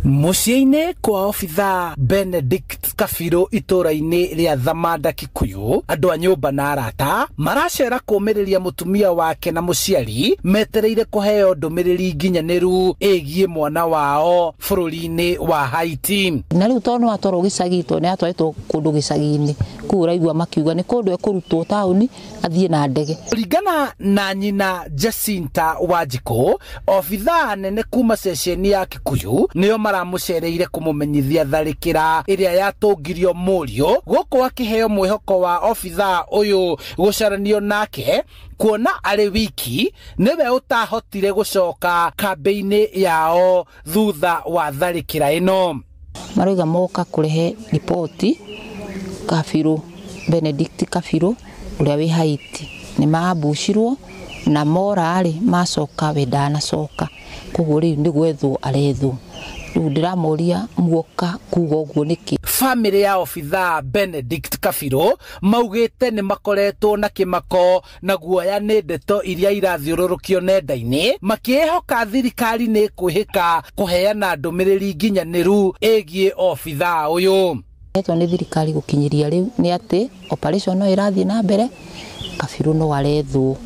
Mũciĩ-inĩ kwa obithaa Benedict Kabiru itũũra-inĩ rĩa Thamanda Kikuyu, andũ a nyũmba na arata maracera kũũmĩrĩria mũtumia wake na mũciari metereire kũheo ndũmĩrĩri nginyanĩru ĩgiĩ mwana wao bũrũri-inĩ wa Haiti. Na rĩu tondũ nĩwatwarwo gĩcagi, tondũ nĩatwarĩtwo kũndũ gĩcagi-inĩ kũu, ũraigua makiuga nĩ kũndũ ekũrutwo taũni athiĩ na ndege. Kũringana na nyina Jacinta Wanjikũ, obithaa nene kuma ceceni ya Kikuyu nĩo maramũcereire kũmũmenyithia tharĩkĩra ĩrĩa yatũngirio mũriũ, gũkũ akĩheo mwĩhoko wa obithaa ũyũ gũcaranio nake kuona arĩ wiki nĩwe ũtahotire gũcoka kambĩ-inĩ yao thutha wa tharĩkĩra ĩno. Marauga moka kũrehe riboti Kabiru, Benedict Kabiru ũrĩa wĩ Haiti nĩ maambucirwo na mora-rĩ macoka we ndanacoka, koguo rĩu nĩ gwethwo arethwo. Rĩu ndĩramoria muoka kuga ũguo nĩkĩ? Famĩlĩ ya obithaa Benedict Kabiru maugĩte nĩ makoretwo na kĩmako na guoya nĩ ndeto iria irathiũrũrũkio nenda-inĩ, makĩĩhoka thirikari nĩ ĩkwĩhĩka kũheana ndũmĩrĩri nginyanĩru ĩgiĩ obithaa ũyũ. Etwo nĩ thirikari gũkinyĩria rĩu nĩ atĩ operation no ĩrathiĩ na mbere, Kabiru no arethwo,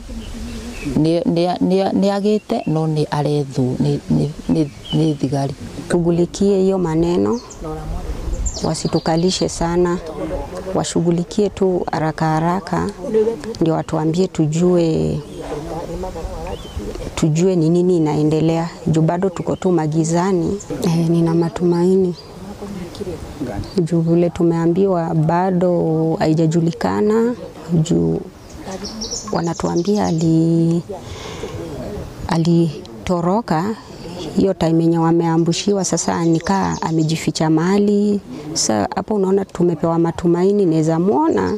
nĩ agĩte no nĩ arethwo nĩ thigari. Shughulikie hiyo maneno, wasitukalishe sana, washughulikie tu haraka haraka, ndio watuambie tujue ni nini inaendelea, juu bado tuko tu magizani. Nina matumaini juu vile tumeambiwa bado haijajulikana, juu wanatuambia alitoroka hiyo time yenye wameambushiwa. Sasa nikaa amejificha mahali. Sasa hapo unaona tumepewa matumaini, naweza muona,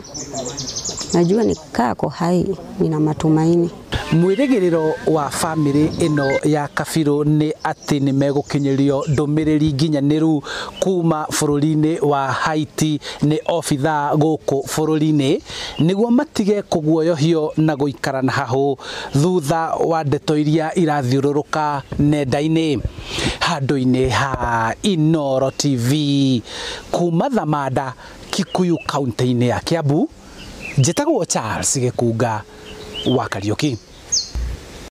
najua nikaa ako hai, nina matumaini. Mwĩrĩgĩrĩro wa famĩlĩ ĩno ya Kabiru nĩ atĩ nĩ megũkinyĩrio ndũmĩrĩri nginyanĩru kuma bũrũri-inĩ wa Haiti nĩ obithaa gũkũ bũrũri-inĩ, nĩguo matige kũguoyohio na gũikara na hahũ thutha wa ndeto iria irathiũrũrũka nenda-inĩ. Handũ-inĩ ha Inooro TV kuma Thamanda, Kikuyu, kaunti-inĩ ya Kiambu, njĩtagwo Charles Gĩkunga wa Kariũki.